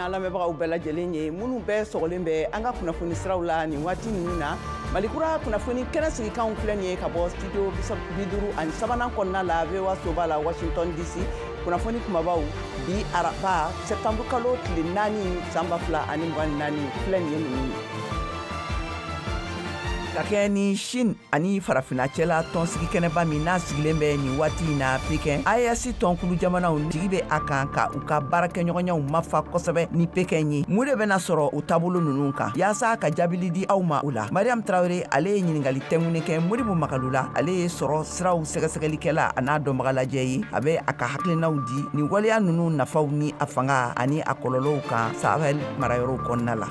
An lamɛnbagaw bɛɛ lajɛlen ye minnu bɛɛ sɔgɔlen bɛ an ka kunnafoni siraw la nin waati ninnu na. Malikura kunnafoni kɛnɛ sigikanw filɛ nin ye ka bɔ studio 53nan kɔnɔna la, VOA soba la, Washington DC. Kunnafoni kumabaw bi araba, septembre kalo tile 4, san 2024, filɛ nin ye ninnu ye. Ka kɛ ni Chine ani Farafinna cɛla tɔnsigi kɛnɛba min n'a sigilen bɛ nin waati in na Pekin, AES tɔnkulu jamanaw jigi bɛ a kan ka u ka baarakɛɲɔgɔnyaw mafa kosɛbɛ ni Pekin ye. Mun de bɛna sɔrɔ o taabolo ninnu kan? Yaasa ka jaabili di aw ma o la, Mariam Tarawele, ale ye ɲininkali tɛŋuni kɛ Modibo Makalu la. Ale ye sɔrɔ siraw sɛgɛsɛgɛlikɛla a n'a dɔnbagalajɛ ye. A bɛ a ka hakilinaw di nin waleya ninnu nafaw ni a fanga ani a kɔlɔlɔw kan Sahel marayɔrɔw kɔnɔna la.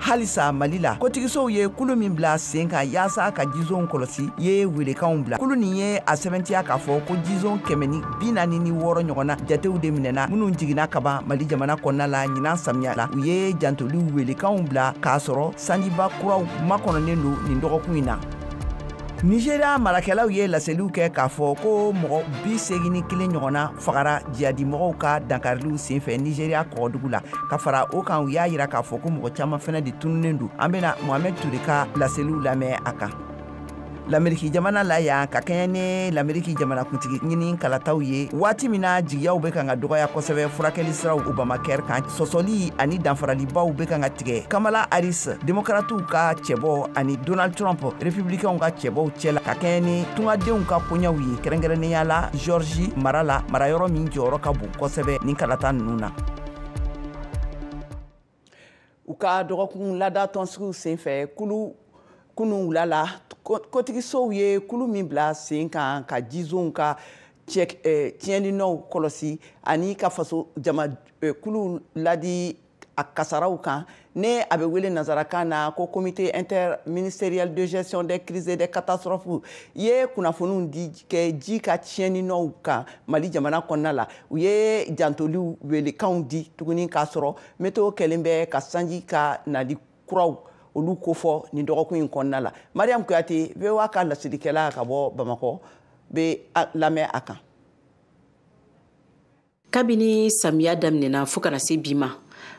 Halisa Mali la, kotigisow ye kulu min bila sen kan yaasa ka jizonw kɔlɔsi ye welekanw bila. Kulu nin ye a sɛbɛntiya k'a fɔ ko jizon 146 ɲɔgɔnna jatew de minɛna, minnu jiginna kaban Mali jamana kɔnɔna la ɲinan samiya la. U ye jantoliw welekanw bila k'a sɔrɔ sanjiba kuraw makɔnɔnen don nin dɔgɔkun in na. Nigeria marakɛlaw ye laseliw kɛ k'a fɔ ko mɔgɔ 81 ɲɔgɔnna fagara jihadimɔgɔw ka dankariliw senfɛ Nigeria kɔgɔdugu la. Ka fara o kan, u y'a yira k'a fɔ ko mɔgɔ caman fɛnɛ de tununnen don. An bena Mohamed Toure ka laseliw lamɛn a kan. Lameriki jamana la yan, ka kɛɲɛ ni Lameriki jamanakuntigi ɲini kalataw ye, waati min na jigiyaw bɛ kan ka dɔgɔya kosɛbɛ furakɛli siraw Obamacare kan, sɔsɔli ani danfaralibaw bɛ kan ka tigɛ Kamala Harris, Demokratiw ka cɛbɔ, ani Donald Trump, Republicainw ka cɛbɔw cɛ la, ka kɛɲɛ ni tungadenw ka koɲɛw ye, kɛrɛnkɛrɛnnenya la Georgie mara la, marayɔrɔ min jɔyɔrɔ ka bon kosɛbɛ nin kalata ninnu na. U ka dɔgɔkun lada tɔnsigiw senfɛ kulu kunun wula la, kotigisow ye kulu min bila sen kan ka jizonw ka tiɲɛninɔw kɔlɔsi ani ka faso jama kulu ladi a kasaraw kan, ne a bɛ wele nanzarakan na ko Comité interministériel de gestion des crises et des catastrophes, ye kunnafoniw di kɛ ji ka tiɲɛninɔw kan Mali jamana kɔnɔna la. U ye jantoliw welekanw di tuguni k'a sɔrɔ météo kɛlen bɛ ka sanji ka nali kuraw olu kofɔ nin dɔgɔkun in kɔnɔna la. Mariam Kuyate, VOA ka laselikɛla ka bɔ Bamakɔ, bɛ lamɛn a kan. Kabini samiya daminɛna fo kana se bi ma,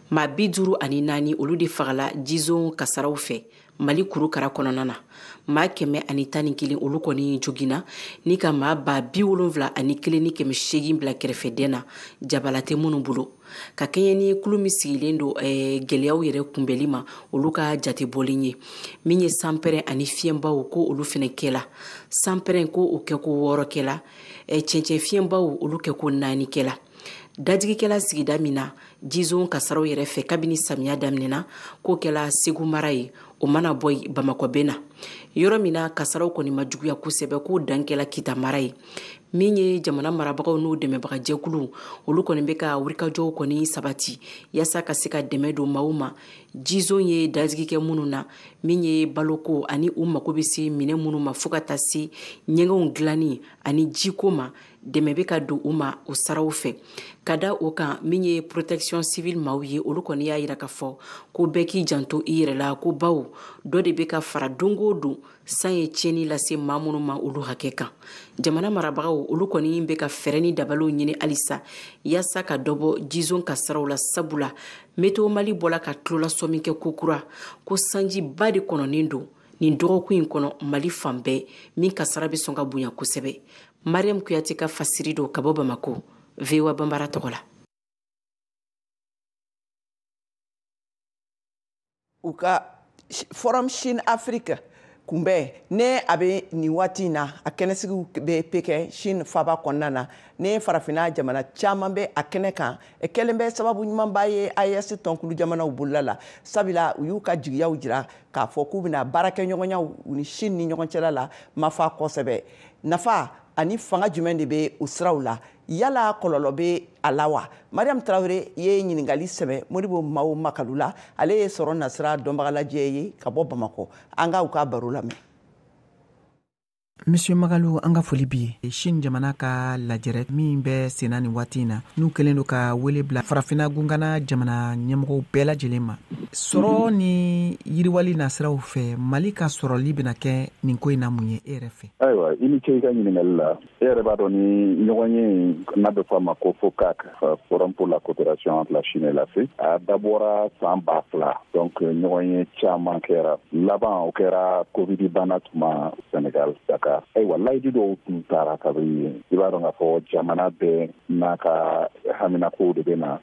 maa 54, olu de fagala jizon kasaraw fɛ Mali kurukara kɔnɔna na. Maa 111, olu kɔni joginna, ni ka maa 71,800 bila kɛrɛfɛdɛn na, jabala tɛ minnu bolo. Ka kɛɲɛ ni kulu min sigilen don gɛlɛyaw yɛrɛ kunbɛli ma, olu ka jate bɔlen ye min ye, sanpɛrɛn ani fiɲɛbaw ko olu fɛnɛ kɛla. Sanpɛrɛn ko o kɛ ko 6 kɛla, cɛncɛn fiɲɛbaw olu kɛ ko 4 kɛla. Dadigikɛla sigida min na jizon kasaraw yɛrɛ fɛ kabini samiya daminɛna, k'o kɛla Segu mara ye. O mana bɔ yen, Bamakɔ bɛ na yɔrɔ min na kasaraw kɔni ma juguya kosɛbɛ, k'o dan kɛla Kita mara ye. Min ye jamana marabagaw n'u dɛmɛbagajɛkuluw, olu kɔni bɛ ka wulikajɔw kɔni sabati yaasa ka se ka dɛmɛ don maaw ma jizon ye dajigi kɛ minnu na, min ye baloko ani u mako bɛ se minɛ minnu ma, fo ka taa se ɲɛgɛnw dilanni ani jiko ma. Dɛmɛ bɛ ka don u ma o saraw fɛ. Ka da o kan, min ye protection civile maaw ye, olu kɔni y'a yira k'a fɔ ko bɛɛ k'i janto i yɛrɛ la, ko baw dɔ de bɛ ka fara don o don san ye tiɲɛni lase maa minnu ma, olu hakɛ kan. Jamana marabagaw, olu kɔni bɛ ka fɛɛrɛ ni dabaliw ɲini halisa yaasa ka dɔ bɔ jizon kasaraw la, sabula Météo Mali bɔla ka tulolasɔmi kɛ kokura ko sanjiba de kɔnɔnen don nin dɔgɔkun in kɔnɔ Mali fan bɛɛ, min kasara bɛ sɔn ka bonya kosɛbɛ. Mariam Kuyate ka fasiri don ka bɔ Bamako, VOA Banbara tɔgɔ la. U ka Forum Chine Afrique kunbɛn, ne a bɛ nin waati in na, a kɛnɛsigiw bɛ Pekin, Chine faba kɔnɔna na, ne farafinna jamana caman bɛ a kɛnɛ kan, kɛlen bɛ sababu ɲumanba ye AES tɔnkulu jamanaw bolola la, sabula u y'u ka jigiyaw jira k'a fɔ k'u bɛna baarakɛɲɔgɔnyaw u ni Chine ni ɲɔgɔn cɛla la mafa kosɛbɛ. Nafa ani fanga jumɛn de bɛ o siraw la? Yala kɔlɔlɔ bɛ a la wa? Mariam Tarawele ye ɲininkali sɛbɛn Modibo Mao Makalu la. Ale ye sɔrɔ nasira dɔnbagalajɛ ye ka bɔ Bamakɔ. An ka u ka baro lamɛn. Monsieur Magalu, an ka foli b'i ye. Chine jamana ka lajɛrɛ min bɛ senna nin waati in na, n'u kɛlen don ka wele bila Farafinna gungana jamana ɲɛmɔgɔw bɛɛ lajɛlen ma, sɔrɔ ni yiriwali nasiraw fɛ, Mali ka sɔrɔli bɛna kɛ nin ko in na mun ye e yɛrɛ fɛ? Ayiwa, i ni ce i ka ɲininkali la. E yɛrɛ b'a dɔn ni ɲɔgɔn ye, n'a bɛ fɔ a ma ko FOCAC, Forum pour la coopération entre la Chine et l'Afrique, a dabɔra san 2000. Donc ɲɔgɔn ye caman kɛra, laban o kɛra Covid bana tuma Sénégal, Dakar. Ayiwa, layidu dɔw tun taara kabini yen. I b'a dɔn k'a fɔ jamana bɛɛ n'a ka haminakow de bɛ na.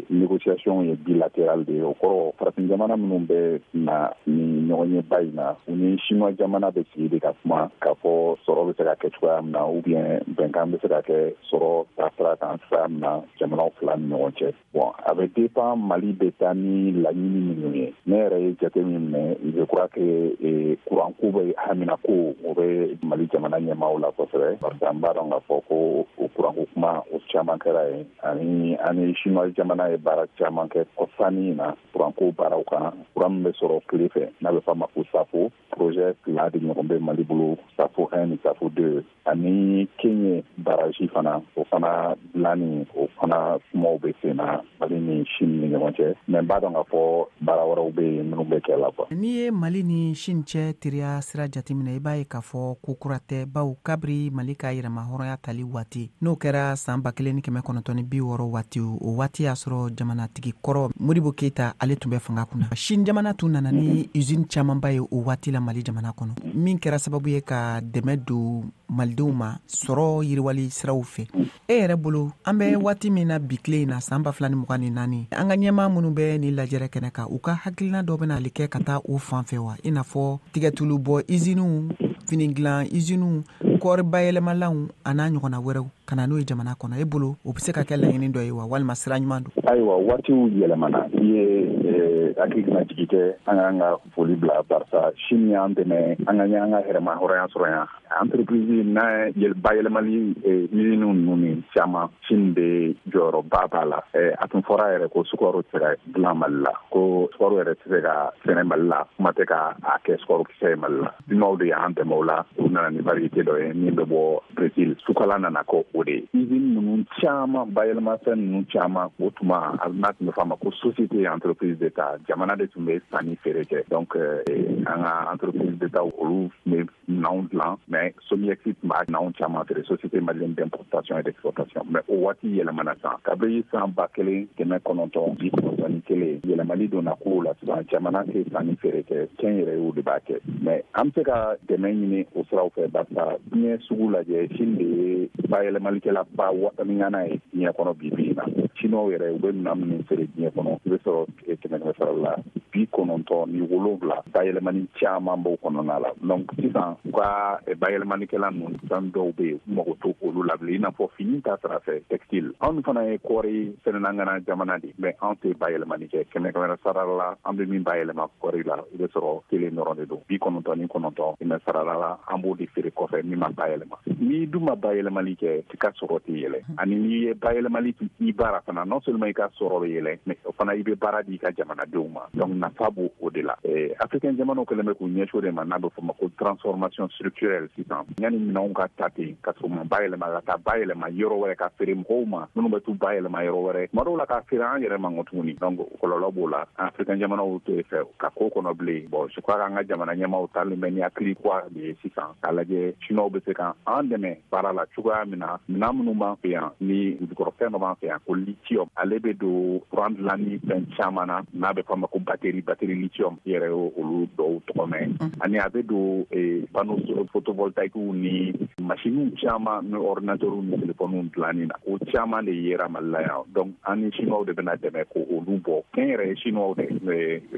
Négociation ye bilatéral de ye, o kɔrɔ farafin jamana minnu bɛ na ni ɲɔgɔn ye ba in na, u ni chinois jamana bɛ sigi de ka kuma k'a fɔ sɔrɔ bɛ se ka kɛ cogoya min na, ou bien bɛnkan bɛ se ka kɛ sɔrɔ taasira kan cogoya min na jamanaw fila ni ɲɔgɔn cɛ. Bon, a bɛ dépend Mali bɛ taa ni laɲini minnu ye. Ne yɛrɛ ye jate min minɛ, je crois que courant ko bɛ haminako, o bɛ Mali jamana ɲɛmaaw la kosɛbɛ, parce que an b'a dɔn k'a fɔ ko o courant ko kuma, o caman kɛra yen. Ani chinois jamana ye baara caman kɛ kɔsanni in na courant ko baaraw kan, courant min bɛ sɔrɔ tile fɛ, n'a bɛ fɔ a ma ko SAFO. Projet fila de ɲɔgɔn bɛ Mali bolo, SAFO 1 ni SAFO 2, ani Kénié barrage fana, o fana dilanni, o fana kumaw bɛ sen na Mali ni Chine ni ɲɔgɔn cɛ. Mais n b'a dɔn k'a fɔ baara wɛrɛw bɛ yen minnu bɛ kɛ la, quoi. N'i ye Mali ni Chine cɛ teriya sira jateminɛ, i b'a ye k'a fɔ ko kura tɛ, bawo kabiri Mali ka yɛrɛma hɔrɔnya tali waati, n'o kɛra san 1960 waati, o waati y'a sɔrɔ jamanatigi kɔrɔ Modibo Keyita, ale tun bɛ fanga kunna. Chine jamana tun nana ni usine camanba ye o waati la Mali jamana kɔnɔ, min kɛra sababu ye ka dɛmɛ don malidenw ma sɔrɔ yiriwali siraw fɛ. E yɛrɛ bolo, an bɛ waati min na bi tile in na, san 2024, an ka ɲɛmaa minnu bɛ nin lajɛrɛ kɛnɛ kan, u ka hakilina dɔ bɛna ale kɛ ka taa o fan fɛ wa, i n'a fɔ tigɛtulu bɔ iziniw, fini dilan iziniw, kɔɔri bayɛlɛmalanw, a n'a ɲɔgɔnna wɛrɛw, ka na n'o ye jamana kɔnɔ? E bolo, o bɛ se ka kɛ laɲini dɔ ye wa, walima sira ɲuman don? Ayiwa, waatiw yɛlɛmana. I ye hakili jigi kɛ, an k'an ka foli bila, barisa Chine y'an dɛmɛ an ka y'an ka yɛrɛma hɔrɔnya sɔrɔ yan. Entreprise n'a bayɛlɛmali usine ninnu ni caman, Chine de jɔyɔrɔba b'a la. A tun fɔra yɛrɛ ko sukaro tɛ se ka dilan Mali la, ko sukaro yɛrɛ tɛ se ka sɛnɛ Mali la, kuma tɛ ka a kɛ sukaro kisɛ ye Mali la. Chinois de y'an dɛmɛ o la, u nana ni variété dɔ ye min bɛ bɔ Brésil, sukala nana ko o de ye. Usine ninnu caman, bayɛlɛmafɛn ninnu caman, o tuma n'a tun bɛ fɔ a ma ko société entreprise d'État, jamana de tun bɛ sanni feere kɛ. Donc an ka entreprise d'État, olu tun bɛ minɛnw dilan, mais SOMIEX tun b'a minɛnw caman feere, Société malienne d'importation et d'exportation. Mais o waati yɛlɛmana sisan, kabini san 1991, yɛlɛmali donna kow la. Sisan jamana tɛ sanni feere kɛ, kɛn yɛrɛ y'o de b'a kɛ. Mais an bɛ se ka dɛmɛ ɲini o siraw fɛ, barisa diɲɛ sugu lajɛ, Chine de ye bayɛlɛmalikɛla ba ŋana ye diɲɛ kɔnɔ bi bi in na. Chinois yɛrɛ, u bɛ minɛn minnu feere diɲɛ kɔnɔ, i bɛ sɔrɔ kɛmɛ kɛmɛ sara la 97, bayɛlɛmani caman b'o kɔnɔna la. Donc sisan u ka bayɛlɛmanikɛla ninnu, fɛn dɔw bɛ yen, u mago t'o olu la bilen, i n'a fɔ fini ta sira fɛ, textile. Anw fana ye kɔɔri sɛnɛna jamana de, mais anw tɛ bayɛlɛmani kɛ. Kɛmɛ kɛmɛ sara la, an bɛ min bayɛlɛma kɔɔri la, i bɛ sɔrɔ kelen dɔrɔn de don. 99 kɛmɛ sara la, an b'o de feere kɔfɛ min ma bayɛlɛma. N'i dun ma bayɛlɛmali kɛ, i ka sɔrɔ tɛ yɛlɛ. Ani n'i ye bayɛlɛmali i baara fana, non seulement i ka sɔrɔ bɛ yɛlɛ, mais o fana i bɛ baara di i ka jamanadenw ma. Donc nafa b'o o de la. Africain jamanaw kɛlen bɛ k'u ɲɛsin o de ma, n'a bɛ fɔ o ma ko transformation structurelle. Sisan yanni minɛnw ka ta ten ka sɔrɔ u ma bayɛlɛma, ka taa bayɛlɛma yɔrɔ wɛrɛ ka feere mɔgɔw ma minnu bɛ t'u bayɛlɛma yɔrɔ wɛrɛ, tuma dɔw la ka feere an yɛrɛ ma kɔ tuguni. Donc kɔlɔlɔ b'o la, africain jamanaw tɛ fɛ ka ko kɔnɔ bilen. Bon, je crois qu'an ka jamana ɲɛmaaw taalen bɛ ni hakili kura de ye sisan, k'a lajɛ chinois bɛ se ka an dɛmɛ baara la cogoya min na. Minɛn minnu b'an fɛ yan, ni dugukɔrɔfɛn dɔ b'an fɛ yan ko lithium, ale bɛ don courant dilanni fɛn caman na, n'a bɛ fɔ a ma ko batterie, batterie lithium, i yɛrɛ y'o olu dɔw tɔgɔ mɛn. Ani a bɛ don panneau photovoltaïque ni machines caman ni ordinateur ni téléphone dilanni na, o caman de yera Mali la yan. Donc an ni chinois de bɛna dɛmɛ ko olu bɔ. Kɛn yɛrɛ ye chinois de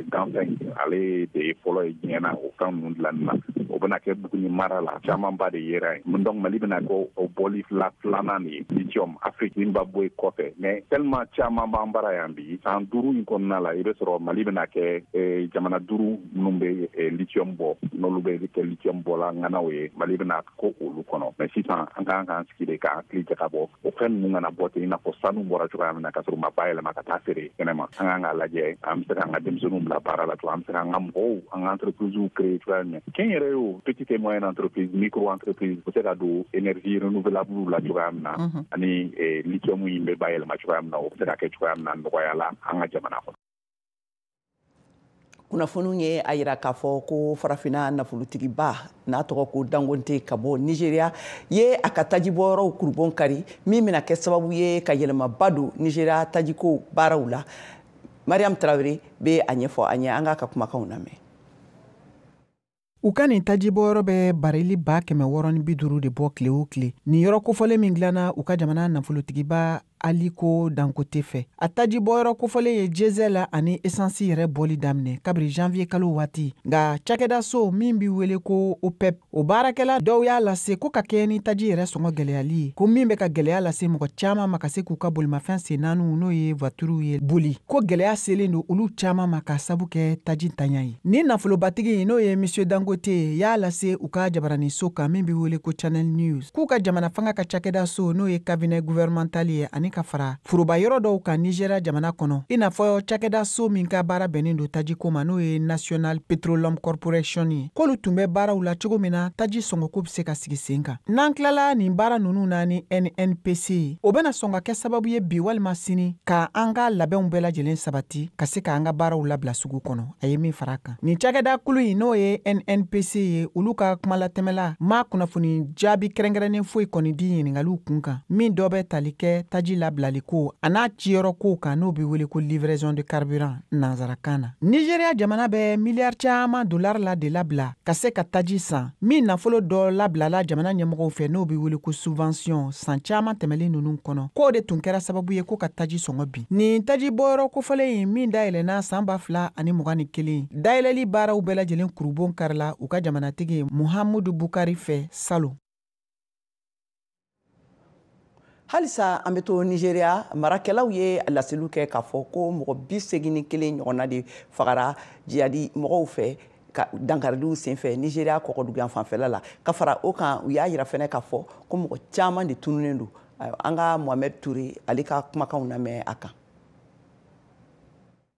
ganfɛn, ale de ye fɔlɔ ye diɲɛ na o fɛn ninnu dilanni na. O bɛna kɛ Buguni mara la, camanba de yera yen. Donc Mali bɛna kɛ o bɔli filanan de ye lithium Afrique, Zimbabwe kɔfɛ. Mais tellement caman b'an bara yan bi, san 5 in kɔnɔna la, i bɛ sɔrɔ Mali bɛna kɛ jamana duuru minnu bɛ lithium bɔ, n'olu bɛ kɛ lithium bɔla ŋanaw ye, Mali bɛna ko olu kɔnɔ. Mais sisan an kan k'an sigi de ka hakili jagabɔ, o fɛn ninnu kana bɔ ten i n'a fɔ sanu bɔra cogoya min na, ka sɔrɔ u ma bayɛlɛma ka taa feere kɛnɛma. An An kan k'a lajɛ an bɛ se k'an ka denmisɛnninw bila baara la cogo, an bɛ se k'an ka mɔgɔw, an ka entreprise créer cogoya min na, kɛnyɛrɛye o, petite et moyenne entreprise, micro entreprise, u bɛ se ka don énergie renouvelable la cogoya min na, ani lithium in bɛ bayɛlɛma cogoya min na, o bɛ se ka kɛ cogoya min na nɔgɔya la an ka jamana kɔnɔ. Kunnafoniw ye a yira k'a fɔ ko Farafinna nafolotigiba n'a tɔgɔ ko Dangote ka bɔ Nigeria ye a ka tajibɔyɔrɔw kurubon kari, min bɛna kɛ sababu ye ka yɛlɛmaba don Nigeria tajiko baaraw la. Mariam Traoré bɛ a ɲɛfɔ an ye, an k'a ka kumakanw lamɛn. U ka nin tajibɔyɔrɔ bɛ barili 650 de bɔ tile o tile. Nin yɔrɔ kofɔlen min dilanna u ka jamana nafolotigiba Aliko Dangote fɛ, a tajibɔyɔrɔ kofɔlen ye diesel ani essence yɛrɛ bɔli daminɛ kabiri janvier kalo waati. Nka cakɛdaso min bɛ wele ko OPEP, o baarakɛla dɔw y'a lase ko ka kɛɲɛ ni taji yɛrɛ sɔngɔ gɛlɛyali ye, ko min bɛ ka gɛlɛya lase mɔgɔ caman ma ka se k'u ka bolimafɛn sen naaniw, n'o ye voituriw ye, boli, ko gɛlɛya selen don olu caman ma k'a sabu kɛ taji ntanya ye. Ni nafolobatigi, n'o ye Monsieur Dangote, y'a lase u ka jabaraniso kan min bɛ wele ko Channel News, k'u ka jamana fanga ka cakɛdaso, n'o ye cabinet gouvernemental ye, ani ka fara foroba yɔrɔ dɔw kan Nigeria jamana kɔnɔ, i n'a fɔ cakɛdaso min ka baara bɛnnen don tajiko ma, n'o ye National Petroleum Corporation ye, k'olu tun bɛ baaraw la cogo min na taji sɔngɔko bɛ se ka sigi sen kan. N'an tilala nin baara ninnu na ni NNPC, o bɛna sɔn ka kɛ sababu ye bi walima sini ka an ka labɛnw bɛɛ lajɛlen sabati ka se k'an ka baaraw labila sugu kɔnɔ, a ye min fara a kan. Nin cakɛda kulu in, n'o ye NNPC ye, olu ka kumalatɛmɛla ma kunnafoni jaabi kɛrɛnkɛrɛnnen foyi kɔni di ɲininkaliw kun kan, min dɔ bɛ tali kɛ taji labilali ko a n'a ciyɔrɔ kow kan, n'o bɛ wele ko livraison de carburant nanzarakan na. Nigeria jamana bɛ miliyari caman dolari la de labila ka se ka taji san, min nafolo dɔ labilala jamana ɲɛmɔgɔw fɛ, n'o bɛ wele ko subvention, san caman tɛmɛlen ninnu kɔnɔ, k'o de tun kɛra sababu ye ko ka taji sɔngɔ bin. Nin taji bɔyɔrɔ kofɔlen in min dayɛlɛnna san 2021, dayɛlɛli baaraw bɛɛ lajɛlen kurubon karila u ka jamanatigi Muhammadu Bukari fɛ salon. Halisa an bɛ to Nigeria, marakɛlaw ye laseliw kɛ k'a fɔ ko mɔgɔ 81 ɲɔgɔnna de fagara jihadi mɔgɔw fɛ ka dankariliw senfɛ Nigeria kɔkɔduguyan fanfɛla la. Ka fara o kan, u y'a yira fɛnɛ k'a fɔ ko mɔgɔ caman de tununnen don. An ka Mohamed Touré ale ka kumakanw lamɛn a kan.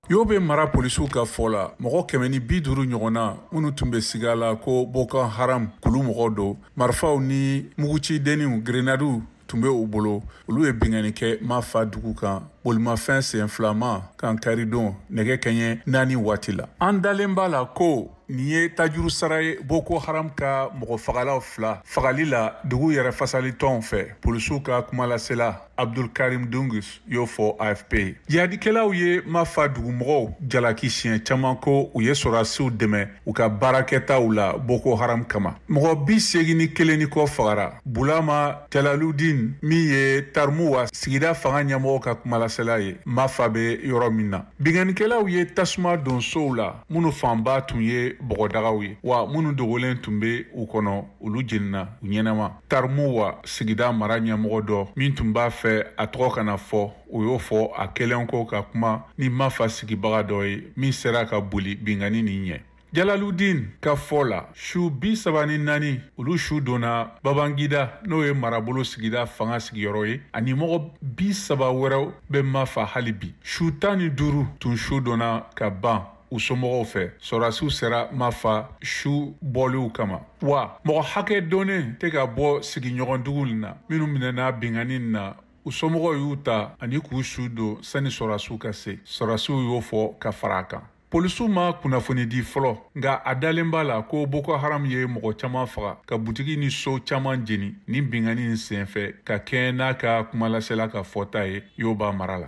Yobe mara polisiw ka fɔ la, mɔgɔ 150 ɲɔgɔnna minnu tun bɛ siga la ko Boko Haram kulu mɔgɔw don, marifaw ni mugucidenniw, grenadiw tun bɛ u bolo, olu ye binkanni kɛ Mafa dugu kan bolimafɛn sen filama kan karidon nɛgɛ kɛɲɛ 4 waati la. An dalen b'a la ko nin ye tajuru sara ye Boko Haram ka mɔgɔ fagalaw 2 fagali la dugu yɛrɛ fasalitɔnw fɛ, polisiw ka kumalasela Abdul Karim Dungus y'o fɔ AFP. Jihadikɛlaw ye Mafa dugumɔgɔw jalaki siɲɛ caman ko u ye sɔrɔdasiw dɛmɛ u ka baarakɛtaw la Boko Haram kama. Mɔgɔ 81 ni kɔ fagara. Bulama Jalaludin min ye Tarmuwa sigida fanga ɲɛmɔgɔ ka kumalasela ye Mafa bɛ yɔrɔ min na. Binkannikɛlaw ye tasuma don sow la minnu fanba tun ye bɔgɔdagaw ye, wa minnu dogolen tun bɛ u kɔnɔ, olu jenina u ɲɛnama. Tarmuwa sigida mara ɲɛmɔgɔ dɔ min tun b'a fɛ a tɔgɔ kana fɔ, o y'o fɔ a kɛlen kɔ ka kuma ni Mafa sigibaga dɔ ye min sera ka boli binkanni nin ɲɛ. Jalaludin ka fɔ la, su 34 olu su donna Babangida, n'o ye marabolo sigida fanga sigiyɔrɔ ye, ani mɔgɔ 30 wɛrɛw bɛ Mafa hali bi. Su 15 tun su donna ka ban u somɔgɔw fɛ, sɔrɔdasiw sera Mafa su bɔliw kama. Wa mɔgɔ hakɛ dɔnnen tɛ ka bɔ sigiɲɔgɔn dugu in na minnu minɛna binkanni na, u somɔgɔw y'u ta ani k'u su don sani sɔrɔdasiw ka se. Sɔrɔdasiw y'o fɔ ka fara a kan. Polisiw ma kunnafoni di fɔlɔ, nka a dalen b'a la ko Boko Haram ye mɔgɔ caman faga ka butigi ni so caman jeni ni binkanni in senfɛ, ka kɛɲɛ n'a ka kumalasela ka fɔta ye Yoba mara la.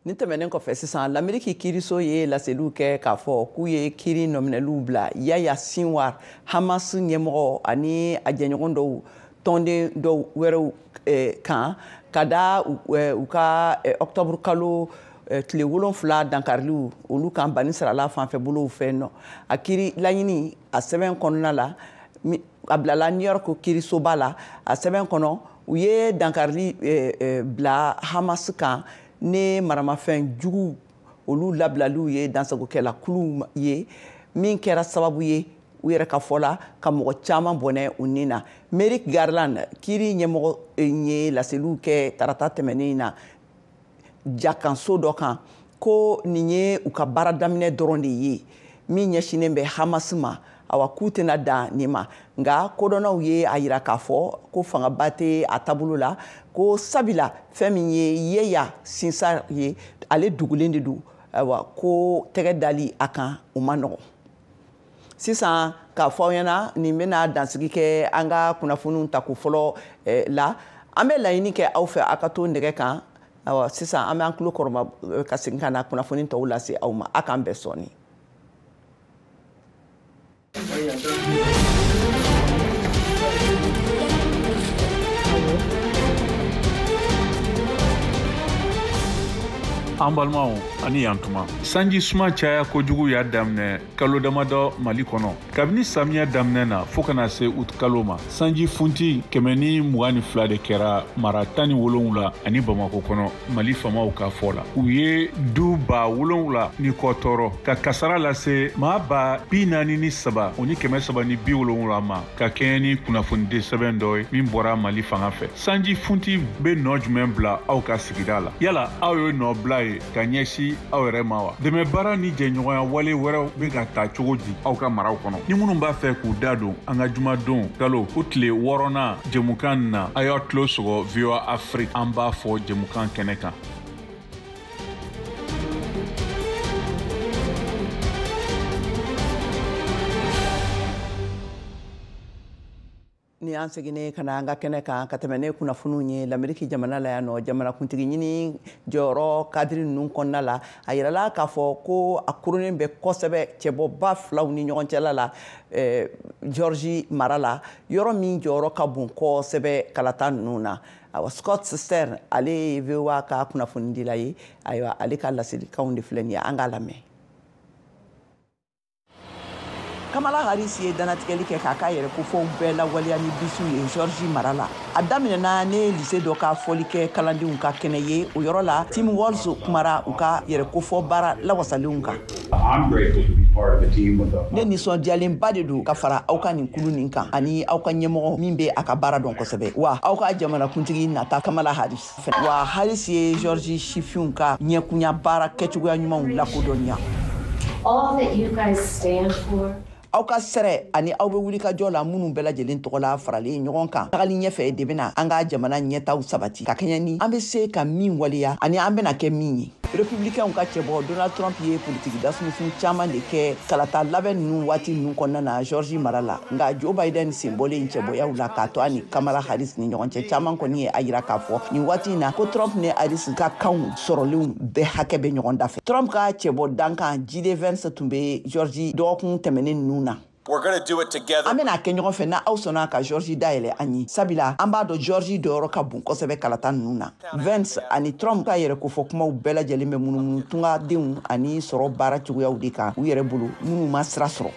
Nin tɛmɛnen kɔfɛ sisan, Lameriki kiiriso ye laseliw kɛ k'a fɔ k'u ye kiiri nɔminɛliw bila Yaya Sinwar, Hamas ɲɛmɔgɔ, ani a jɛɲɔgɔn dɔw, tɔnden dɔw wɛrɛw kan, ka da u ka octobre kalo tile 7 dankariliw olu kan Bani Sarala fanfɛ bolow fɛ nɔ. A kiiri laɲini a sɛbɛn kɔnɔna la, a bilala New York kiirisoba la. A sɛbɛn kɔnɔ, u ye dankarili bila Hamas kan ne maramafɛn jugu olu labilaliw ye dansagokɛla kuluw ye, min kɛra sababu ye u yɛrɛ ka fɔ la ka mɔgɔ caman bɔnɛ u ni na. Merrick Garland, kiiri ɲɛmɔgɔ, ye laseliw kɛ tarata tɛmɛnen na Jakanso dɔ kan ko nin ye u ka baara daminɛ dɔrɔn de ye min ɲɛsinnen bɛ Hamas ma. Awa, k'u tɛna dan nin ma, nka kodɔnnaw ye a yira k'a fɔ ko fangaba tɛ a taabolo la, ko sabila fɛn min ye Yeya Sinwar ye, ale dugulen de don. Ayiwa, ko tɛgɛ dali a kan, o ma nɔgɔn. Sisan k'a fɔ aw ɲɛna, nin bɛna dansigi kɛ an ka kunnafoniw tako fɔlɔ la. An bɛ laɲini kɛ aw fɛ, aw ka to nɛgɛ kan. Ayiwa, sisan an bɛ an tulo kɔrɔma ka segin ka na kunnafoni tɔw lase aw ma. A k'an bɛn sɔɔni. An balimaw, ani yantuma. Sanji suma caya kojugu y'a daminɛ kalo damadɔ Mali kɔnɔ. Kabini samiya daminɛ na fɔɔ ka na se ut kalo ma, sanji funti 122 de kɛra mara 17 ani Bamako kɔnɔ. Mali famaw ka fɔ la, u ye du 7000 ni kɔ tɔɔrɔ, ka kasara lase maa 43,370 ma, ka kɛɲɛ ni kunnafonidi sɛbɛn dɔ ye min bɔra Mali fanga fɛ. Sanji funti bɛ nɔ jumɛn bila aw ka sigida la? Yala aw ye nɔ bila ye ka ɲɛsin aw yɛrɛ ma wa? Dɛmɛbaara ni jɛɲɔgɔnya wale wɛrɛw bɛ ka ta cogo di aw ka maraw kɔnɔ? Ni minnu b'a fɛ k'u da don an ka jumadon kalo o tile 6nan jɛmukan na, a y'aw tulo sɔgɔ VOA Afrique, an b'a fɔ jɛmukan kɛnɛ kan. Ni an seginnen ka na an ka kɛnɛ kan ka tɛmɛ ne kunnafoniw ye, Lameriki jamana la yan nɔ, jamanakuntigi ɲini jɔyɔrɔ kadiri ninnu kɔnɔna la, a yirala k'a fɔ ko a kurunnen bɛ kosɛbɛ cɛbɔba filaw ni ɲɔgɔn cɛla la Georgie mara la, yɔrɔ min jɔyɔrɔ ka bon kosɛbɛ kalata ninnu na. Awa, Scott Stern, ale ye VOA ka kunnafonidila ye. Ayiwa, ale ka laselikanw de filɛ nin ye, an k'a lamɛn. Kamala Harris ye danatigɛli kɛ k'a k'a yɛrɛ kofɔw bɛɛ lawaleya ni bisiw ye Georgie mara la. A daminɛna ne lycée dɔ ka fɔli kɛ kalandenw ka kɛnɛ ye. O yɔrɔ la, Tim Walz kumara u ka yɛrɛ kofɔ baara lawasalenw kan. Ne nisɔndiyalenba de don ka fara aw ka nin kulu nin kan ani aw ka ɲɛmɔgɔ min bɛ a ka baara dɔn kosɛbɛ, wa aw ka jamanakuntigi nata Kamala Harris. Wa Harris ye Georgie sifinw ka ɲɛkunya baara kɛcogoya ɲumanw lakodɔnniya. All that you guys stand for. Aw ka sɛrɛ ani aw bɛ wuli ka jɔ la minnu bɛɛ lajɛlen tɔgɔla faralen ɲɔgɔn kan tagali ɲɛfɛ de bɛna an ka jamana ɲɛtaw sabati, ka kɛɲɛ ni an bɛ se ka min waleya ani an bɛna kɛ min ye. Républicainw ka cɛbɔ Donald Trump ye politiki dasumusumu caman de kɛ kalata labɛn ninnu waati ninnu kɔnɔna na Georgie mara la. Nka Joe Biden sen bɔlen cɛbɔyaw la k'a to a ni Kamala Harris ni ɲɔgɔn cɛ, caman kɔni ye a yira k'a fɔ nin waati in na ko Trump ni Harris ka kanw sɔrɔlenw bɛɛ hakɛ bɛ ɲɔgɔn dafɛ. Trump ka cɛbɔ dankan J.D. Vance tun bɛ Georgie dɔgɔkun tɛmɛnen ninnu na. We're going to do it together. An bɛna kɛ ɲɔgɔn fɛ na aw sɔnna ka Georgie dayɛlɛ an ye, sabula an b'a dɔn Georgie dɔyɔrɔ ka bon kosɛbɛ kalata ninnu na. Vance ani Trump ka yɛrɛ kofɔ kumaw bɛɛ lajɛlen bɛ munumunu tungadenw ani sɔrɔ baara cogoyaw de kan u yɛrɛ bolo minnu ma sira sɔrɔ.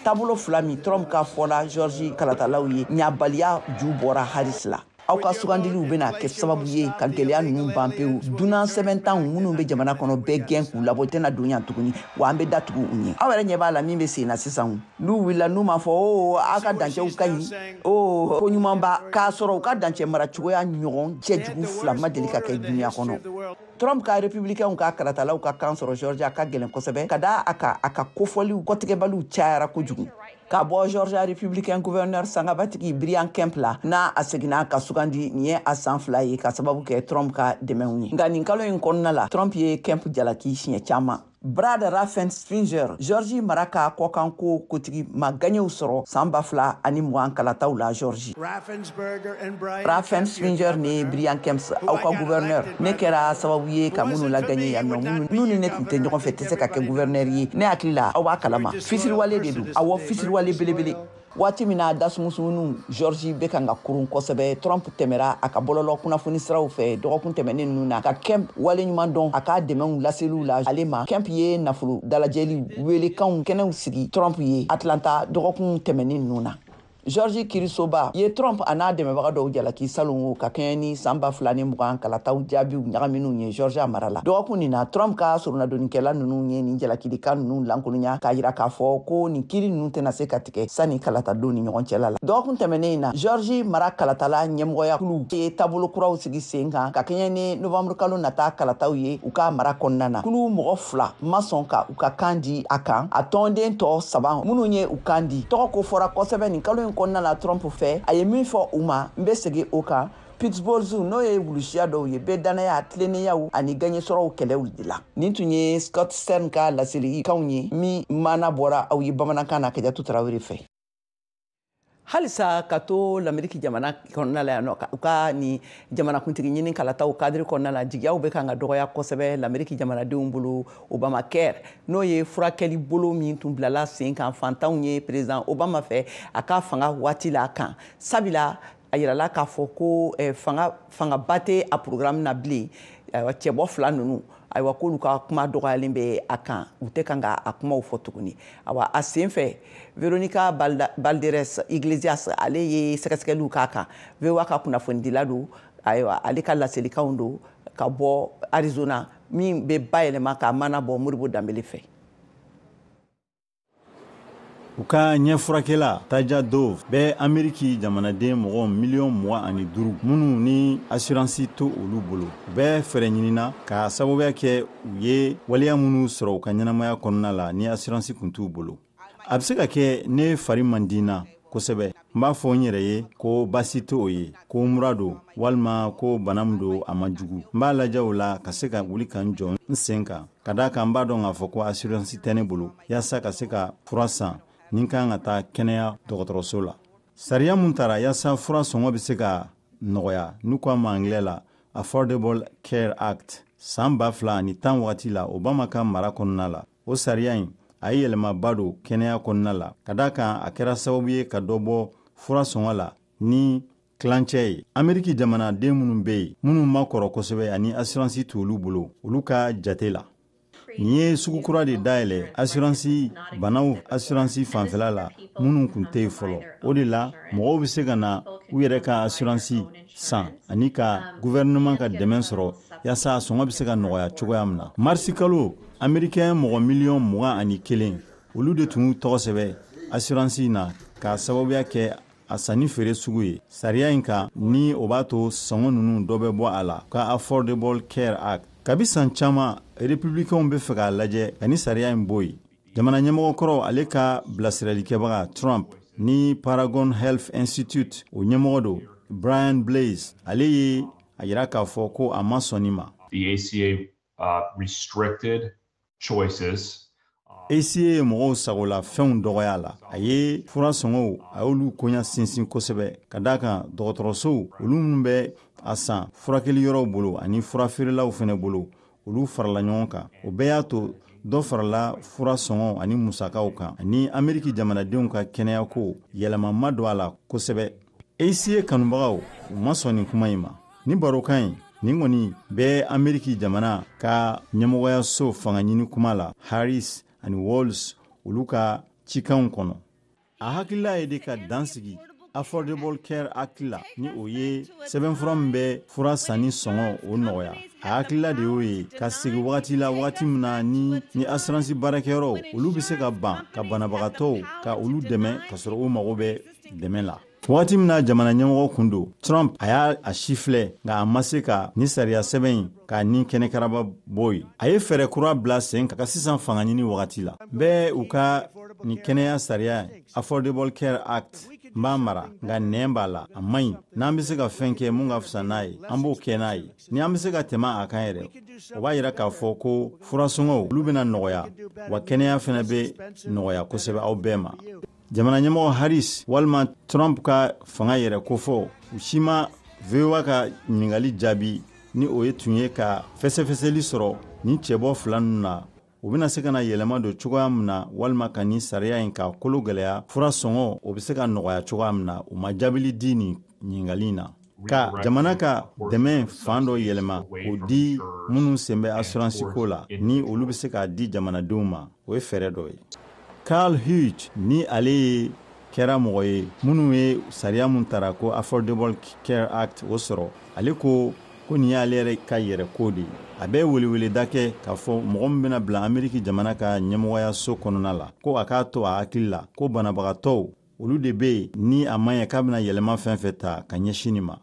Taabolo fila min Trump ka fɔla Georgie kalatalaw ye, ɲabaliya ju bɔra Harris la. Aw ka sugandiliw bɛna kɛ sababu ye ka gɛlɛya ninnu ban pewu. Dunan sɛbɛntanw minnu bɛ jamana kɔnɔ bɛɛ gɛn k'u labɔ, tɛna don yan tuguni, wa an bɛ datugu u ɲɛ. Aw yɛrɛ ɲɛ b'a la min bɛ sen na sisan. N'u wulila, n'u m'a fɔ o aw ka dancɛw ka ɲi, o ko ɲumanba, k'a sɔrɔ u ka dancɛ mara cogoya ɲɔgɔn cɛjugu fila ma deli ka kɛ dunuya kɔnɔ. Trump ka républicainw ka kalatalaw ka kan sɔrɔ Georgia ka gɛlɛn kosɛbɛ, ka da a kan a ka kofɔliw kɔtigɛbaliw cayara kojugu. Ka bɔ Georgia républicain gouverneur sangabatigi Brian Kemp la, n'a a seginna ka sugandi nin ye a san 2 ye, ka sababu kɛ Trump ka dɛmɛw ye. Nka nin kalo in kɔnɔna la, Trump ye Kemp jalaki siɲɛ caman. Brad Raffensperger, Georgie mara ka kɔkanko kotigi, ma gaɲɛw sɔrɔ san 2020 kalataw la Georgie. Raffensperger ni Brian Kemp, aw ka gouverneur, ne kɛra sababu ye ka minnu lagaɲɛ yan nɔ, minnu ni ne tun tɛ ɲɔgɔn fɛ, tɛ se ka kɛ gouverneur ye. Ne hakili la, aw b'a kalama, fisiriwale de don. Awɔ, fisiriwale belebele. Waati min na dasumusumunu Georgie bɛ kan ka kurun kosɛbɛ, Trump tɛmɛra a ka bɔlɔlɔ kunnafoni siraw fɛ dɔgɔkun tɛmɛnen ninnu na ka Kemp waleɲuman dɔn a ka dɛmɛw laseliw la ale ma. Kemp ye nafolo dalajɛli welekanw kɛnɛw sigi Trump ye Atlanta dɔgɔkun tɛmɛnen ninnu na. Georgie kirisoba ye Trump a n'a dɛmɛbaga dɔw jalaki salon ka kɛɲɛ ni san 2020 kalataw jaabiw ɲagaminw ye Georgia mara la. Dɔgɔkun nin na, Trump ka soronadonnikɛla ninnu ye nin jalakilikan ninnu lankolonya, k'a yira k'a fɔ ko nin kiri ninnu tɛna se ka tigɛ sani kalatadon ni ɲɔgɔn cɛla la. Dɔgɔkun tɛmɛnen in na, Georgie mara kalatala ɲɛmɔgɔya kulu ye taabolo kuraw sigi sen kan ka kɛɲɛ ni novembre kalo nata kalataw ye u ka mara kɔnɔna na. Kulu mɔgɔ 2 ma sɔn ka u ka kan di a kan. A tɔnden tɔ 3 minnu ye u kan di, tɔgɔ ko fɔra kosɛbɛ nin kalo in kɔnɔna la Trump fɛ. A ye min fɔ u ma, n bɛ segin o kan. Pittsburgh, n'o ye wulusiya dɔw ye, bɛ dannaya, tilennenyaw ani gaɲɛsɔrɔw kɛlɛw de la. Nin tun ye Scott Stern ka laselikanw ye min maana bɔra aw ye bamanankan na Kajatu Tarawele fɛ. Halisa ka to Lameriki jamana kɔnɔna la yan nɔ, u ka ni jamanakuntigi ɲini kalataw kadiri kɔnɔna la, jigiyaw bɛ kan ka dɔgɔya kosɛbɛ Lameriki jamanadenw bolo. Obamacare, n'o ye furakɛli bolo min tun bilala sen kan fantanw ye président Obama fɛ a ka fanga waati la kan, sabula a yirala k'a fɔ ko fangaba tɛ a programme na bilen. Ayiwa, cɛbɔ 2 ninnu, ayiwa, k'olu ka kuma dɔgɔyalen bɛ a kan, u tɛ kan ka a kumaw fɔ tuguni. Awa, a sen fɛ, Veronica Balderas Iglesias, ale ye sɛgɛsɛgɛliw k'a kan. VOA ka kunnafonidila don. Ayiwa, ale ka laselikanw don ka bɔ Arizona, min bɛ bayɛlɛma k'a mana bɔ Modibo Danbele fɛ. U ka ɲɛfurakɛla Taja Dove bɛ Ameriki jamanaden mɔgɔ miliyɔn 25 minnu ni assurance to olu bolo, u bɛ fɛɛrɛ ɲinina ka sababuya kɛ u ye waleya minnu sɔrɔ u ka ɲɛnamaya kɔnɔna la ni assurance kun t'u bolo. A bɛ se ka kɛ ne fari man di n na kosɛbɛ, n b'a fɔ n yɛrɛ ye ko baasi tɛ o ye, ko mura don walima ko bana min don, a man jugu. N b'a lajɛ o la ka se ka wuli ka n jɔ n sen kan, ka d'a kan n b'a dɔn k'a fɔ ko assurance tɛ ne bolo yaasa ka se ka fura san ni kan ka taa kɛnɛya dɔgɔtɔrɔso la. Sariya mun tara yaasa fura sɔngɔ bɛ se ka nɔgɔya, n'u ko a ma anglais la Affordable Care Act, san 2010 wagati la Obama ka mara kɔnɔna la, o sariya in a ye yɛlɛmaba don kɛnɛya kɔnɔna la, ka d'a kan a kɛra sababu ye ka dɔ bɔ fura sɔngɔ la ni tilancɛ ye. Ameriki jamanaden minnu bɛ yen, minnu ma kɔrɔ kosɛbɛ ani assurance t'olu bolo, olu ka jate la, nin ye sugu kura de dayɛlɛ assurance banaw assurance fanfɛla la minnu kun tɛ yen fɔlɔ. O de la mɔgɔw bɛ se ka na u yɛrɛ ka assurance san ani ka gouvernement ka dɛmɛ sɔrɔ yaasa a sɔngɔ bɛ se ka nɔgɔya cogoya min na. Marisi kalo, Américain mɔgɔ miliyɔn 21, olu de tun y'u tɔgɔ sɛbɛ assurance na k'a sababuya kɛ a sanni feere sugu ye sariya in kan, ni o b'a to sɔngɔ ninnu dɔ bɛ bɔ a la ka Affordable Care Act. Kabi san caman, républicainw bɛ fɛ k'a lajɛ ka ni sariya in bɔ yen. Jamana ɲɛmɔgɔ kɔrɔ, ale ka bilasiralikɛbaga Trump ni Paragon Health Institute o ɲɛmɔgɔ don, Brian Blaze, ale ye a yira k'a fɔ ko a ma sɔn nin ma. The ACA restricted choices. ACA ye mɔgɔw sagola fɛnw dɔgɔya la. A ye fura sɔngɔw, a y'olu koɲa sinsin kosɛbɛ, ka d'a kan dɔgɔtɔrɔsow, olu minnu bɛ a san furakɛli yɔrɔw bolo ani furafeerelaw fɛnɛ bolo, olu farala ɲɔgɔn kan. O bɛɛ y'a to dɔ farala fura sɔngɔ ani musakaw kan, ani Ameriki jamanadenw ka kɛnɛyako yɛlɛma ma don a la kosɛbɛ. ACA kanubagaw, u ma sɔn nin kuma in ma. Ni barokan in nin kɔni bɛ Ameriki jamana ka ɲɛmɔgɔyaso fanga ɲini kuma la, Harris ani Walz, olu ka cikanw kɔnɔ, a hakilila ye de ka dan sigi Affordable Care Act la, ni o ye sɛbɛnfura min bɛ fura sanni sɔngɔ o nɔgɔya. A hakilila de y'o ye ka segin wagati la, wagati min na ni assurance baarakɛyɔrɔw, olu bɛ se ka ban ka banabagatɔw ka olu dɛmɛ ka sɔrɔ u mago bɛ dɛmɛ la. Wagati min na jamana ɲɛmɔgɔ kun don Trump, a y'a a si filɛ, nka a ma se ka ni sariya sɛbɛn in k'a ni kɛnɛkaraba bɔ yen. A ye fɛɛrɛ kura bila sen ka sisan fanga ɲini wagati la bɛɛ u ka nin kɛnɛya sariya Affordable Care Act, n b'a mara, nka nɛn b'a la, a man ɲi. N'an bɛ se ka fɛn kɛ mun ka fisa n'a ye, an b'o kɛ n'a ye. Ni an bɛ se ka tɛmɛ a kan yɛrɛ, o b'a yira k'a fɔ ko furasɔngɔw, olu bɛna nɔgɔya, wa kɛnɛya fɛnɛ bɛ nɔgɔya kosɛbɛ aw bɛɛ ma. Jamana ɲɛmɔgɔ Harris walima Trump ka fanga yɛrɛ kofɔ, u si ma VOA ka ɲininkali jaabi, ni o ye tun ye ka fɛsɛfɛsɛli sɔrɔ nin cɛbɔ fila ninnu na, u bɛna se ka na yɛlɛma don cogoya min na, walima ka nin sariya in ka kolo gwɛlɛya, fura sɔngɔ o bɛ se ka nɔgɔya cogoya min na. U ma jaabili di nin ɲininkali in na. Ka jamana ka dɛmɛ fan dɔ yɛlɛma k'o di minnu sen bɛ assurance ko la, ni olu bɛ se k'a di jamanadenw ma, o ye fɛɛrɛ dɔ ye. Carl Hughes, ni ale ye kɛra mɔgɔ ye minnu ye sariya mun tara ko Affordable Care Act o sɔrɔ, ale ko ko nin y'ale yɛrɛ ka yɛrɛko de ye. A bɛ weleweleda kɛ k'a fɔ mɔgɔ min bɛna bila Ameriki jamana ka ɲɛmɔgɔyaso kɔnɔna la, ko a k'a to a hakili la ko banabagatɔw olu de bɛ yen, ni a ma ɲɛ k'a bɛna yɛlɛma fɛn fɛn ta ka ɲɛsin nin ma,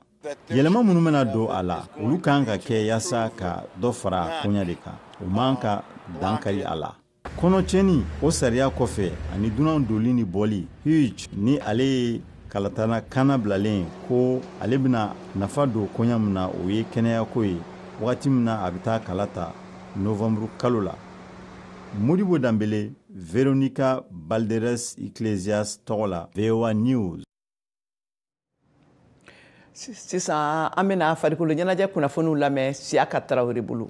yɛlɛma minnu bɛna don a la, olu kan ka kɛ yaasa ka dɔ fara a koɲa de kan, o man ka dankari a la. Kɔnɔcɛni o sariya kɔfɛ ani dunanw doli ni bɔli, Hughes ni ale ye kalatana kana bilalen ko ale bɛna nafa don koɲa min na, o ye kɛnɛyako ye, wagati min na a bɛ taa kala ta novanburu kalo la. Modibo Danbele, Veronica Balderas Iglesias tɔgɔ la, VOA News. Sisan an bɛna farikolo ɲɛnajɛ kunnafoniw lamɛn Siyaka Tarawele bolo.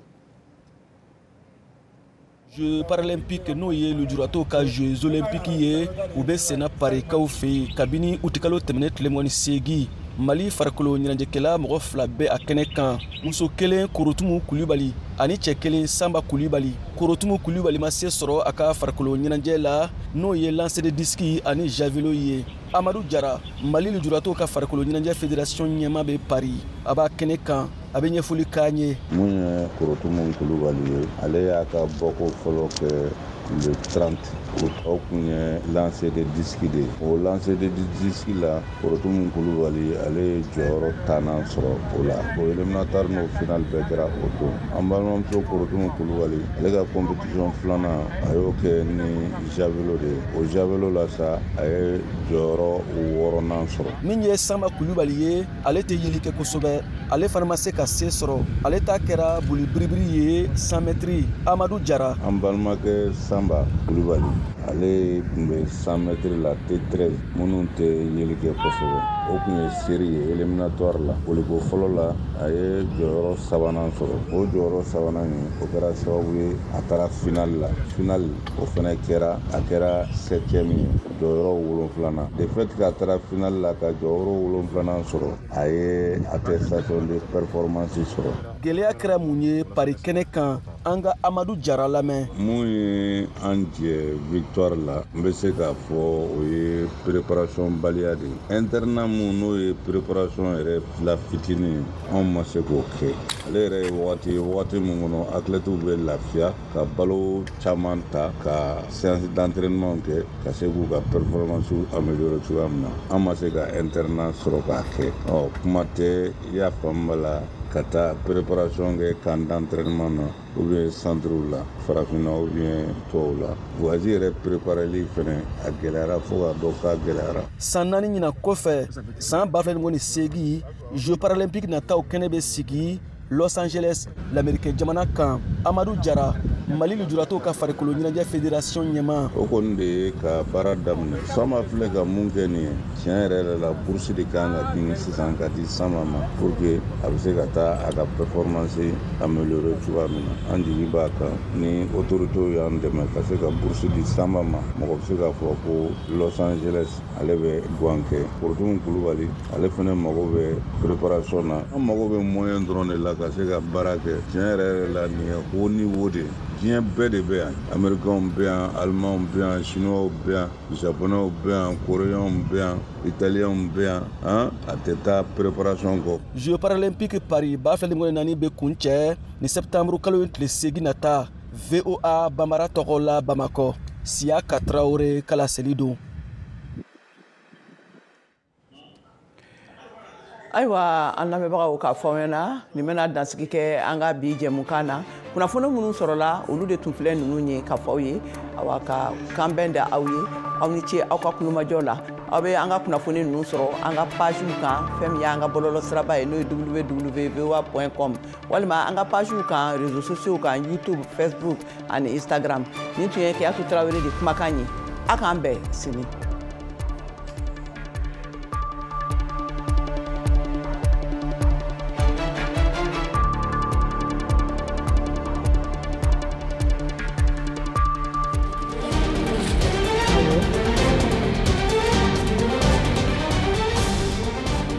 Jeux paralympiques, n'o ye lujuratɔw ka Jeux olympiques ye, u bɛ senna Parikaw fɛ yen kabini utikalo tɛmɛnen tile 28. Mali farikolo ɲɛnajɛkɛla mɔgɔ 2 bɛ a kɛnɛ kan, muso kelen Korotumu Kulibali ani cɛ kelen Sanba Kulibali. Korotumu Kulibali ma se sɔrɔ a ka farikolo ɲɛnajɛ la, n'o ye lancer de disque ani javelot ye. Amadu Jara, Mali lujuratɔw ka farikolo ɲɛnajɛ fédération ɲɛmaa bɛ Paris, a b'a kɛnɛ kan, a bɛ ɲɛfɔli k'an ye. Mun ye Korotumu Kulibali ye, ale y'a ka bɔko fɔlɔ kɛ le 30 août, o kun ye lancer de disque de ye. O lancer de disque la, Korotumu Kulibali ale ye jɔyɔrɔ 10nan sɔrɔ o la. O éliminatoire n'o final bɛɛ kɛra o don. An balimamuso Korotumu Kulibali, ale ka compétition filanan, a y'o kɛ ni javelot de ye. O javelot la sa, a ye jɔyɔrɔ 6nan sɔrɔ. Min ye Sanba Kulibali ye, ale tɛ yeli kɛ kosɛbɛ, ale fana ma se ka se sɔrɔ, ale ta kɛra boli biribiri ye 100 mètres. Amadu Jara. An balimakɛ Sanba Kulibali, ale tun bɛ 100 mètres la T13, minnu tɛ yeli kɛ kosɛbɛ, o tun ye série ye éliminatoire la. Boliko fɔlɔ la, a ye jɔyɔrɔ 3nan sɔrɔ. O jɔyɔrɔ 3nan in, o kɛra sababu ye a taara final la. Final o fana kɛra, a kɛra 7e ye, jɔyɔrɔ 7nan. De fait k'a taara final la ka jɔyɔrɔ 7nan sɔrɔ, a ye attestation de performance sɔrɔ. Gɛlɛya kɛra mun ye Paris kɛnɛ kan? An ka Amadu Jara lamɛn. Mun ye an jɛ victoire la, n bɛ se k'a fɔ o ye préparation baliya de ye. Internat mun n'o ye préparation yɛrɛ la fitinin, anw ma se k'o kɛ. Ale yɛrɛ ye wagati min kɔnɔ athlètes bɛ lafiya ka balo caman ta ka séance d'entraînement kɛ ka se k'u ka performance améliorer cogoya min na, an ma se ka internat sɔrɔ k'a kɛ. Ɔ kuma tɛ, i y'a faamu la, ka taa préparation kɛ camp d'entraînement na ou bien centre la farafinna ou bien tubabu la. Voyage yɛrɛ prépareli fɛnɛ a gɛlɛyara fo ka dɔn k'a gɛlɛyara. San 4 ɲinan kɔfɛ, san 2028, Jeux paralympiques nataw kɛnɛ bɛ sigi Los Angeles, l'Amérique jamana kan. Amadu Jara, Mali lujuratɔw ka farikolo ɲɛnajɛ fédération ɲɛmaa. O kɔni de ye ka baara daminɛ. Sanba filɛ ka mun kɛ nin ye, tiɲɛ yɛrɛ yɛrɛ la, bourse de kan ka ɲini sisan ka di Sanba ma pour que a bɛ se ka taa a ka performance améliorer cogoya min na. An jigi b'a kan ni autorités y'an dɛmɛ ka se ka bourse di Sanba ma, mɔgɔ bɛ se k'a fɔ ko Los Angeles ale bɛ guwan kɛ. Korotumu Kulibali ale fana mago bɛ préparation na. An mago bɛ moyen dɔrɔn de la ka se ka baara kɛ. Tiɲɛ yɛrɛ yɛrɛ la, nin ye haut niveau de ye. Diɲɛ bɛɛ de bɛ yan, Américains bɛ yan, Allemands bɛ yan, Chinois bɛ yan, Japonais bɛ yan, Coréens bɛ yan, Italiens bɛ yan, a tɛ taa préparation kɔ. Jeux paralympiques Paris 2024 bɛ kuncɛ ni septembre kalo in tile 8 nata. VOA Bambara tɔgɔ la Bamakɔ, Siyaka Tarawele kalaseli don. Ayiwa, an lamɛnbagaw, k'a fɔ aw ɲɛna nin bɛna dansigi kɛ an ka bi jɛmukan na. Kunnafoni minnu sɔrɔla, olu de tun filɛ ninnu ye ka fɔ aw ye. Awa, ka kanbɛn da aw ye, aw ni ce aw ka kulomajɔ la. Aw bɛ an ka kunnafoni ninnu sɔrɔ an ka pagew kan, fɛn min y'an ka bɔlɔlɔ siraba ye, n'o ye www.voa.com, walima an ka pagew kan réseaux sociaux kan, YouTube, Facebook ani Instagram. Nin tun ye Keyatu Tarawele de kumakan ye. A k'an bɛn sini.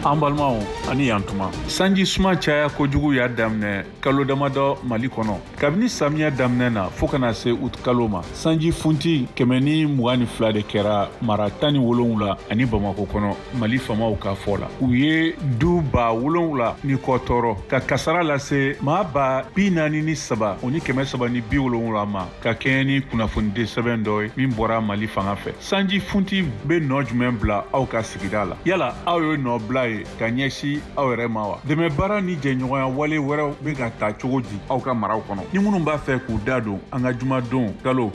An balimaw, ani yantuma. Sanji suma caya kojugu y'a daminɛ kalo damadɔ Mali kɔnɔ. Kabini samiya daminɛ na fɔɔ ka na se ut kalo ma, sanji funti 122 de kɛra mara 17 ani Bamako kɔnɔ. Mali famaw ka fɔ la, u ye du 7000 ni kɔ tɔɔrɔ, ka kasara lase maa 43,370 ma, ka kɛɲɛ ni kunnafonidi sɛbɛn dɔ ye min bɔra Mali fanga fɛ. Sanji funti bɛ nɔ jumɛn bila aw ka sigida la? Yala aw ye nɔ bila ye ka ɲɛsin aw yɛrɛ ma wa? Dɛmɛbaara ni jɛɲɔgɔnya wale wɛrɛw bɛ ka ta cogo di aw ka maraw kɔnɔ? Ni minnu b'a fɛ k'u da don an ka jumadon kalo